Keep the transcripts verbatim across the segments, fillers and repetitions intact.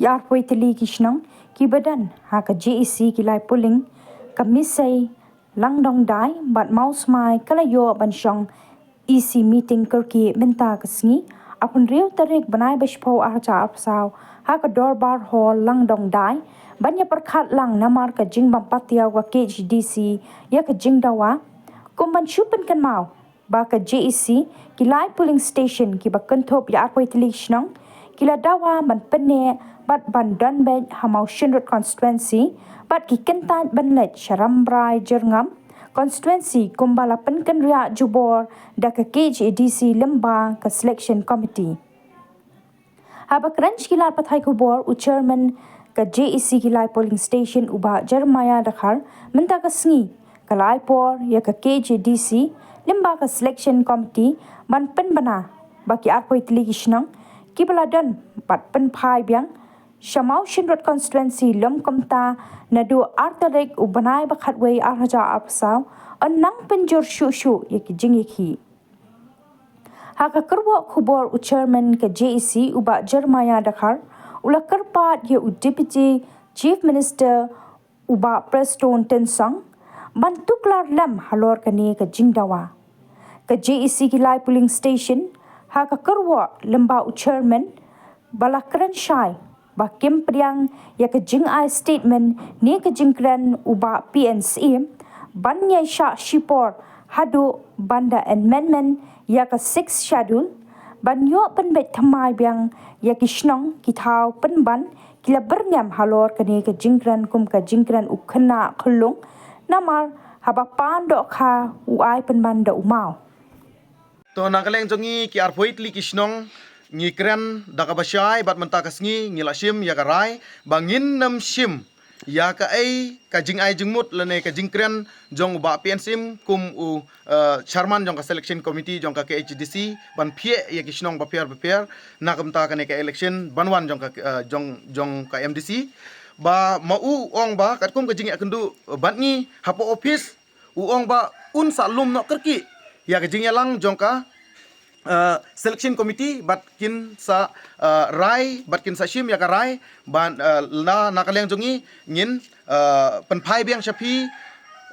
Arphew tylli ki shnong kiba don ha ka J A C ki lai polling, ka Misei, Langdong Dai bad Mawsmai ka la ïoh ban shong E C meeting kyrkieh mynta ka sngi, arphew hynriew tarik bnai ba shiphew arhajar arphew saw, ha ka Dorbar Hall Langdong Dai, ban ïa pyrkhat lang namar ka jingbym patiaw ka K H A D C ïa ka jingdawa. Kum ban shu pynkynmaw ba ka J A C ki lai polling station kiba kynthup ïa arphew tylli ki shnong ki la dawa ban pynneh bad ban don beit ha Mawshynrut constituency, bad ki kyntait ban leit sha Rambrai Jyrngam constituency kumba la pynkynriah jubor da ka K H A D C lyngba ka selection committee. Haba kren sha ki lad pathai khubor u chairman ka J A C ki lai polling station u Bah Jeremiah Dkhar mynta ka sngi, ka la ai por ïa ka K H A D C lyngba ka selection committee ban pynbna ba ki arphew tylli ki shnong kiba la don bad pynphai biang sha Mawshynrut constituency lym kumta naduh ar tarik u bnai ba khatwei arhajar arphew saw yn nang pynjur shuh shuh ïa ki jingïakhih. Ha ka kyrwoh khubor u chairman ka J A C u Bah Jeremiah Dkhar u la kyrpad ïa u Deputy Chief Minister u Bah Prestone Tynsong ban tuklar lem halor kane ka jingdawa. Ka J A C ki lai polling station, ha ka kyrwoh lyngba u chairman, ba la kren shai ba kim pdiang ïa ka jingai statement ne ka jingkren u Bah P N Syiem ban ïaishah shipor haduh ban da amendment ïa ka Sixth Schedule, ban ïoh pynbeit thymmai biang ïa ki shnong ki thaw pynban ki la byrngem halor kane ka jingkren kum ka jingkren u khynnah khyllung, namar haba pan dohkha u ai pynban da u maw. To, na ka liang jong ngi ki arphew tylli ki shnong, ngi kren da kaba shai bad mynta ka sngi ngi la shim ïa ka rai ba ngin nym shim ïa kaei ka jingai jingmut lane ka jingkren jong u Bah P N Syiem kum u, eh, chairman jong ka selection committee jong ka K H A D C ban phiah ïa ki shnong bapher bapher na ka bynta kane ka election ban wan jong ka, eh, jong, jong ka M D C. Ba ma u ong ba katkum ka jingïakynduh bad ngi hapoh office, u ong ba un sa lum noh kyrkieh ïa ka jingïalang jong ka, eh, selection committee bad kin sa, eh, rai bad kin sa shim ïa ka rai ban, eh, la na ka liang jong ngi ngin, eh, pynphai biang sha phi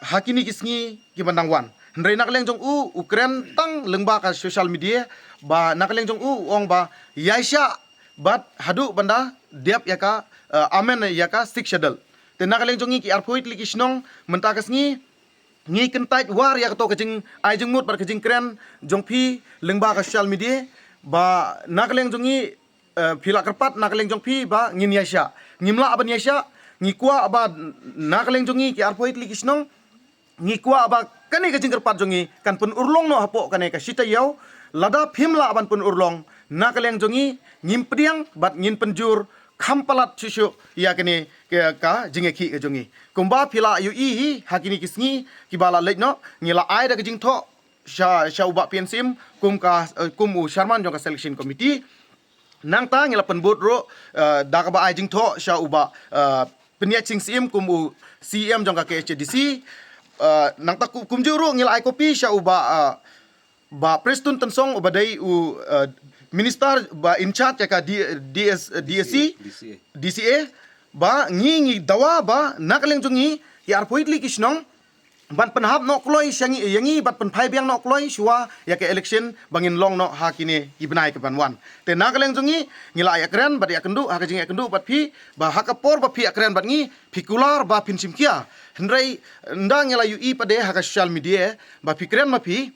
ha kine ki sngi kiban dang wan. Hynrei na ka liang jong u, u kren tang lyngba ka social media, ba na ka liang jong u, u ong ba ïaishah bad haduh ban da dep ïa ka, eh, amend ïa ka Sixth Schedule. Te na ka liang jong ngi ki arphew tylli ki shnong mynta ka sngi ngi kyntait war ïa kato ka jingai jingmut bad ka jingkren jong phi lyngba ka social media, ba na ka liang jong ngi, eh, phi la kyrpad na ka liang jong phi ba ngin ïaishah. Ngim lah ban ïaishah, ngi kwah ba na ka liang jong ngi ki arphew tylli ki shnong, ngi kwah ba kane ka jingkyrpad jong ngi kan pynurlong noh hapoh kane ka shi taïew, lada phim lah ban pynurlong, na ka liang jong ngi ngim pdiang bad ngin pynjur kham palat shuh shuh ïa kane ka, ka jingïakhih ka jong ngi. Kumba phi la ïohi hi ha kine ki sngi kiba la leit noh, ngi la ai da ka jingthoh sha, sha u Bah P N Syiem kum ka, eh, kum u chairman jong ka selection committee. Nangta ngi la pynbud ruh, eh, da kaba ai jingthoh sha u Bah, eh, Pynïaid Sing Syiem kum u C E M jong ka K H A D C. Eh, nangta ku-, kumjuh ruh ngi la ai copy sha u Bah, eh, Bah Prestone Tynsong uba dei u, eh, minister ba in charge ïa ka D-, D S, D S C, D C A. D C A. Ba ngi, ngi dawa ba na ka liang jong ngi ki arphew tylli ki shnong ban pynhap noh kloi sha ngi, ïa ngi bad pynphai biang noh kloi shuwa ïa ka election ba ngin long noh ha kine ki bnai kiban wan. Te na ka liang jong ngi ngi la ïakren bad ïakynduh ha ka jingïakynduh bad phi, ba ha ka por ba phi ïakren bad ngi phi kular ba phin shim khia. Hynrei ynda ngi la ïohi pat de ha ka social media ba phi kren ma phi,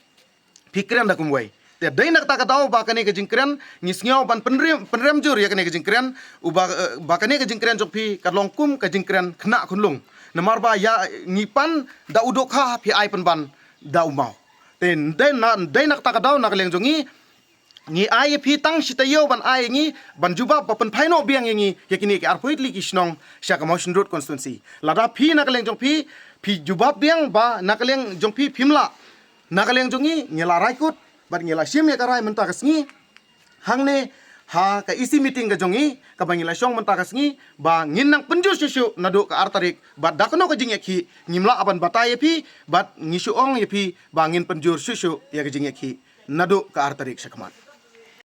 phi kren da kumwei. Te dei na kata ka daw ba kane ka jingkren ngi sngew ban pynrem, pynrem jur ïa kane ka jingkren, uba, eh, ba kane ka jingkren jong phi ka long kum ka jingkren khynnah khunlung. Namar ba ïa ngi pan da u dohkha phi ai pynban da u maw. Te dei na, dei na kata ka daw na ka liang jong ngi, ngi ai ïa phi tang shi taïew ban ai ïa ngi ban jubab ba pynphai noh biang ïa ngi ïa kine ki arphew tylli ki shnong sha ka Mawshynrut constituency. Lada phi na ka liang jong phi phi jubab biang ba na ka liang jong phi phim lah, na ka liang jong ngi ngi la rai kut bad ngi la shim ïa ka rai mynta ka sngi hangne ha ka E C meeting ka jong ngi kaba ngi la shong mynta ka sngi, ba ngin nang pynjur shuh shuh naduh ka ar tarik, bad da kano ka jingïakhih ngim lah ban batai ïa phi bad ngi shu ong ïa phi ba ngin pynjur shuh shuh ïa ka jingïakhih naduh ka ar tarik sha khmat.